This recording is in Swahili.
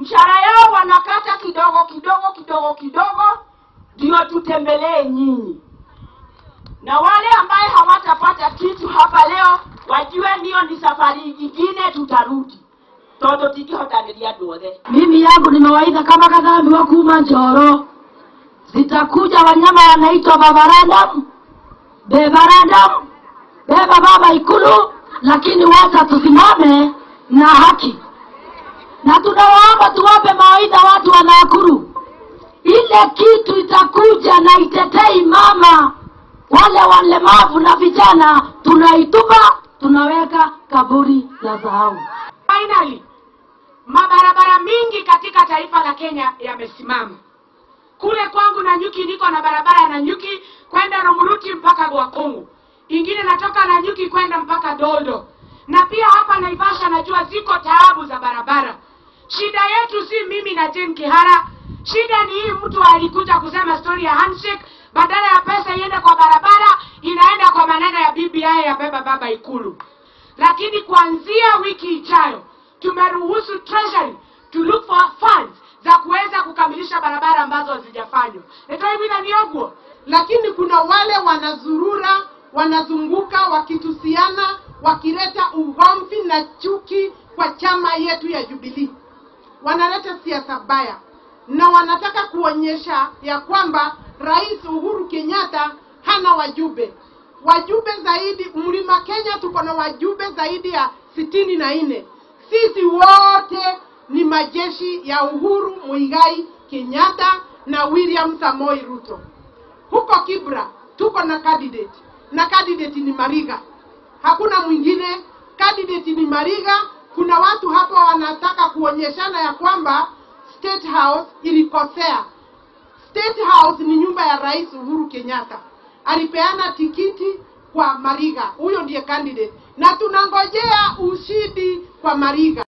Mshahara yao wanakata kidogo kidogo kidogo kidogo ndio tutembelee nyinyi. Na wale ambaye hawatapata kitu hapa leo wajue ndio ni safari nyingine tutarudi. Toto tikihotanĩria andũ othe. Mimi yangu ni mawaidha kama kadhambi wa kuma njoro. Zitakuja wanyama wanaitwa babarandam, bebarandam, beba baba Ikulu, lakini wacha tusimame na haki. Na tunawaomba tuwape mawaidha watu wa Nakuru. Ile kitu itakuja na itetei mama wale walemavu na vijana, tunaitupa, tunaweka kaburi la sahau. Finally, mabarabara mingi katika taifa la Kenya yamesimama. Kule kwangu Nanyuki niko na barabara ya Nanyuki kwenda Rumuruti mpaka Gwakongo. Ingine natoka Nanyuki kwenda mpaka Dodo. Na pia hapa Naivasha najua ziko taabu za barabara. Shida yetu si mimi na Jane Kihara. Shida ni hii mtu alikuja kusema story ya handshake, badala ya pesa iende kwa barabara, inaenda kwa maneno ya BBI ya beba baba Ikulu. Lakini kuanzia wiki ijayo tumeruhusu Treasury to look for funds za kuweza kukamilisha barabara ambazo hazijafanywa. Lakini kuna wale wanazurura, wanazunguka wakitusiana, wakileta ugomvi na chuki kwa chama yetu ya Jubilee. Wanaleta siasa baya na wanataka kuonyesha ya kwamba Rais Uhuru Kenyatta hana wajumbe. Wajumbe zaidi Mlima Kenya tuko na wajumbe zaidi ya 64. Sisi wote ni majeshi ya Uhuru Muigai Kenyatta na William Samoei Ruto. Huko Kibra tuko na candidate, na candidate ni Mariga. Hakuna mwingine, candidate ni Mariga. Kuna watu hapo wanataka kuonyeshana ya kwamba State House ilikosea. State House ni nyumba ya Rais Uhuru Kenyatta. Alipeana tikiti kwa Mariga. Huyo ndiye candidate. Na tunangojea ushindi kwa Mariga.